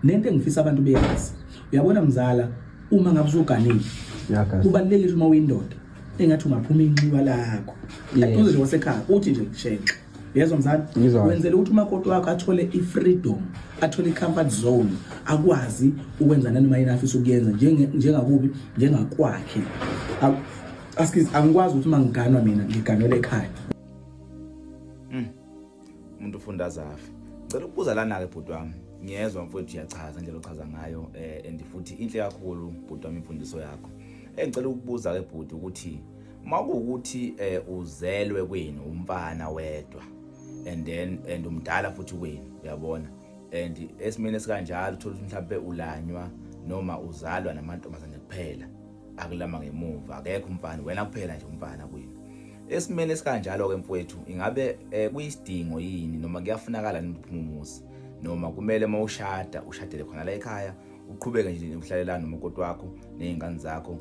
Nento engifisa abantu beyazi, uyabona mzala, uma ngabe usuganile, kubalulekile uma uyindoda engathi ungaphuma inxiwa lakho eduze nje kwasekhaya, uthi nje shenxe, yezwa mzala, wenzela ukuthi umakoti wakho athole i-freedom, athole i-comfort zone, akwazi ukwenza nanoma yini afisa ukuyenza njengakubi njengakwakhe. Askies, angikwazi ukuthi uma ngiganwa mina ngiganwele ekhaya. Umuntu ufunda azafe. Ngicela ukubuza lana-ke bhuti wami, ngiyezwa mfowethu uyachaza indlela ochaza ngayo and futhi inhle kakhulu bhuti wami imfundiso yakho. Engicela ukubuza-ke bhuti ukuthi uma kuwukuthi uzelwe kwenu umfana wedwa and then and umdala futhi kwenu, uyabona, and esimeni esikanjalo uthola ukuthi mhlawumbe ulanywa noma uzalwa namantombazane kuphela, akulama ngemuva, akekho umfana, wena kuphela nje umfana kwenu. Esimeni esikanjalo-ke mfowethu, ingabe kuyisidingo yini noma kuyafunakala yini ukuthi uphume umuzi, noma kumele uma ushada ushadele khona la ekhaya, uqhubeke nje uhlalelana nomakoti wakho ney'ngane zakho?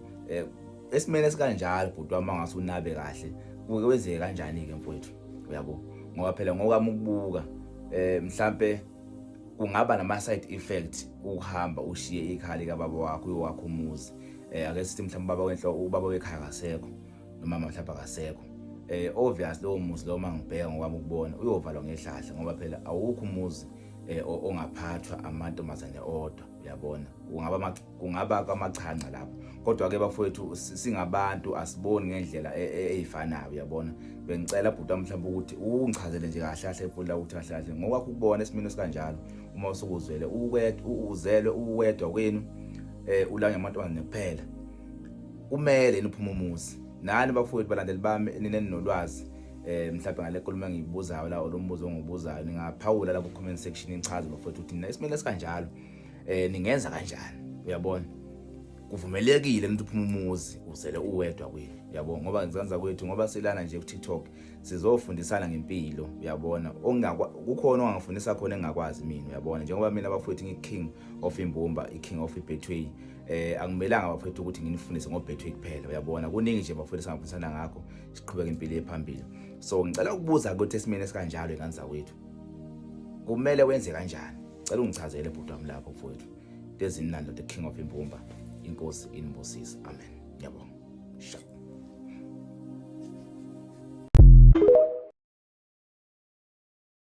Esimeni esikanjalo bhuti wami, angase unabe kahle, kuke kwenzeke kanjani-ke mfowethu, uyabo? Ngoba phela ngokwami ukubuka mhlampe kungaba nama-side effect ukuhamba ushiye ikhaya likababa wakho uyowakha umuzi. Ake sithi mhlawumbe ubaba wenhloko, ubaba wekhaya akasekho noma mhlawumbe akasekho, obvious lowo muzi lowo, mangibheka ngokwami ukubona, uyovalwa ngehlahla, ngoba phela awukho umuzi ongaphathwa amantombazane odwa, uyabona, kungaba kwamachanca lapho. Kodwa ke bafowethu, singabantu asiboni ngendlela eyifanayo, uyabona. Bengicela bhuti wami mhlawumbe ukuthi ungichazele nje kahle kahle mfowethu ukuthi kahle kahle ngokwakho ukubona esimeni esikanjalo, uma usukuzwele uwedwa, uzelwe uwedwa kwenu, ulanywa amantombazane kuphela, kumele yini uphume umuzi? Nani bafowethu, balandeli bami, nina ninolwazi mhlawumbe ngale nkulumo engiyibuzayo la, lo mbuzo ongibuzayo, ningaphawula la ku comment section, nichaze bafowethu ukuthi nina esimeni esikanjalo ningenza kanjani, uyabona? Kuvumelekile umuntu uphuma umuzi uzele uwedwa kwenu, uyabona? Ngoba ngizanza kwethu, ngoba silana nje ku TikTok sizofundisana ngempilo, uyabona, kukhona ongangifundisa khona engingakwazi mina, uyabona? Njengoba mina bafowethu ngi-king of imbumba, i-king of i-Betway, akumelanga bafowethu ukuthi nginifundise ngo-Betway kuphela, uyabona? Kuningi nje bafowethu singafundisana ngakho, siqhubeke impilo ephambili. So ngicela ukubuza ukuthi esimeni esikanjalo, ingane zakwethu, kumele wenze kanjani? Cela ungichazele bhuti wami lapho mfowethu. Lezimnandi, the king of imbumba, inkosi inibusise, amen, ngiyabonga. Sharp.